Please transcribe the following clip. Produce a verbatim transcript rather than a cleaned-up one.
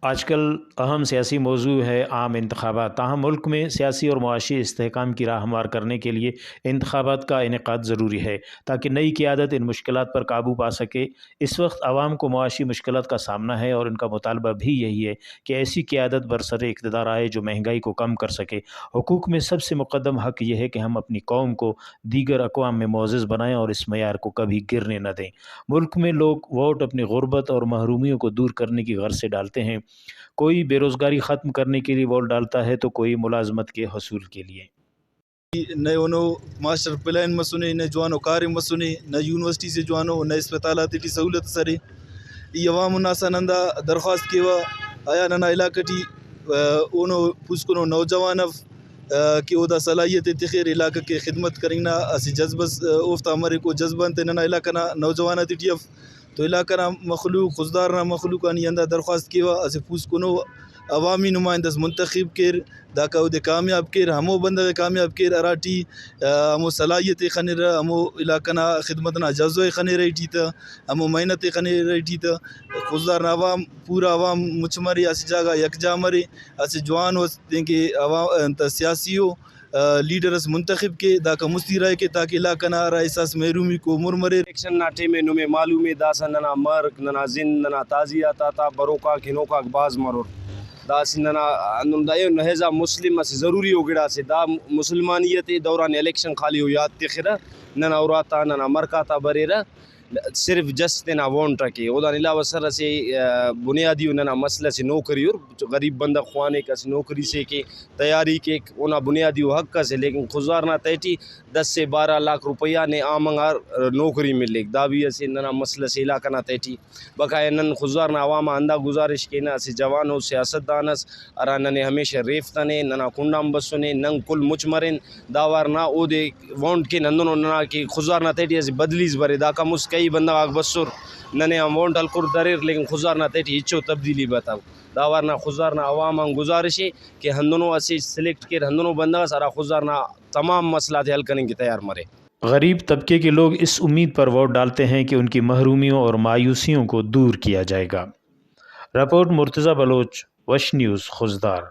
آج کل اہم سیاسی موضوع ہے عام انتخابات، تاہم ملک میں سیاسی اور معاشی استحکام کی راہ ہموار کرنے کے لیے انتخابات کا انعقاد ضروری ہے، تاکہ نئی قیادت ان مشکلات پر قابو پا سکے۔ اس وقت عوام کو معاشی مشکلات کا سامنا ہے اور ان کا مطالبہ بھی یہی ہے کہ ایسی قیادت برسر اقتدار آئے جو مہنگائی کو کم کر سکے۔ حقوق میں سب سے مقدم حق یہ ہے کہ ہم اپنی قوم کو دیگر اقوام میں معزز بنائیں اور اس معیار کو کبھی گرنے نہ دیں۔ ملک میں لوگ ووٹ اپنی غربت اور محرومیوں کو دور کرنے کی غرض سے ڈالتے ہیں۔ کوئی بے روزگاری ختم کرنے کے لیے ووٹ ڈالتا ہے تو کوئی ملازمت کے حصول کے لیے۔ نہ اوہنو ماسٹر پلان مسنے، نہ جوانو کاریم مسنے، نہ یونیورسٹی سے جوانو، نہ اسپتال آتیٹی سہولت ئس ارے۔ ای عوام الناس آن ہندا درخواست کیوہ، آیا ننا علاقہ ٹی، آ، اوہنو پوسکنو نوجوان اف، آ، کہ او دا صلاحیت ءِ تخر، علاقہ کے خدمت کننگ نا اسہ جذبہ ئس، آ، اوفتا مریک، او جذبہ انتئے ننا علاقہ نا نوجوان آتیٹی اف۔ تو علاقہ نا مخلوق، خضدار نا مخلوق آن ای ہندا درخواست کیوہ، اسہ پوسکنو عوامی نمائندہ ئس منتخب کیر، داکا اودے کامیاب کیر، ہمو بندغ ءِ کامیاب کیر ہراٹی، آ، ہمو صلاحیت ءِ خنرہ، ہمو علاقہ نا خدمت نا جذبہ ءِ خنرہ ایٹی تہ، ہمو محنت ءِ خنرہ ایٹی تہ۔ خضدار نا عوام، پورا عوام مچ مرے، اسہ جاگہ یکجا مرے، اسہ جوانو اس تینکہ عوام، انت، سیاسی او، آ، لیڈر اس منتخب کے، داکا مستی رائے کے، تاکہ علاقہ نا ہرا احساس محرومی کو مر مریر۔ الیکشن نا ٹائم ءِ نمے معلوم ءِ، داسہ ننا مرک، ننا زند، ننا تعزیت آتا بروکاک ہنوکاک بھاز مرور۔ دا اسہ ننا ہندن دا ایہن ایز آ مسلم اسہ ضروری او گڑاسے۔ دا مسلمانیت ءِ دوران الیکشن خالی او یات تخرہ، ننا اراتا، ننا مرک آتا بریرہ۔ صرف جسٹ تینا وونٹ ءِ کے۔ اودان علاوہ سر اسہ، آ، بنیادی و ننا مسئلہ اسہ نوکری ءِ، غریب بندغ خوانک، اسہ نوکری سے کے تیاری کیک، اونا بنیادی و حق اسے، لیکن خضدار نا تہٹی دس سے بارہ لاکھ روپیہ نے عام انگار نوکری ملیک۔ دا بھی اسہ ننا مسئلہ اسے علاقہ نا تہٹی۔ بقایا نن خضدار نا عوام آ ہندا گزارش کینہ، اسہ جوانو سیاستدان اس ہرا ننے ہمیشہ ریفتنے، ننا کنڈان بسنے، نن کل مچ مرین، دا وار نا اودے وانٹ کین ہندنو ننا کہ خضدار نا تہٹی اسہ بدلیز برے، داکان مست کئی بندغ آک بسر ننے آن وانٹ ہلکر دریر، لیکن خضدار نا تہٹی ہچو تبدیلی بتو۔ دا وار نا خضدار نا عوام آن گزارش ءِ کہ ہندنو اسہ سلیکٹ کیر، ہندنو بندغ اس ہرا خضدار نا تمام مسئلہ تے حل کننگ کہ تیار مرے۔ غریب طبقے کے لوگ اس امید پر ووٹ ڈالتے ہیں کہ ان کی محرومیوں اور مایوسیوں کو دور کیا جائے گا۔ رپورٹ، مرتضی بلوچ، وش نیوز، خضدار۔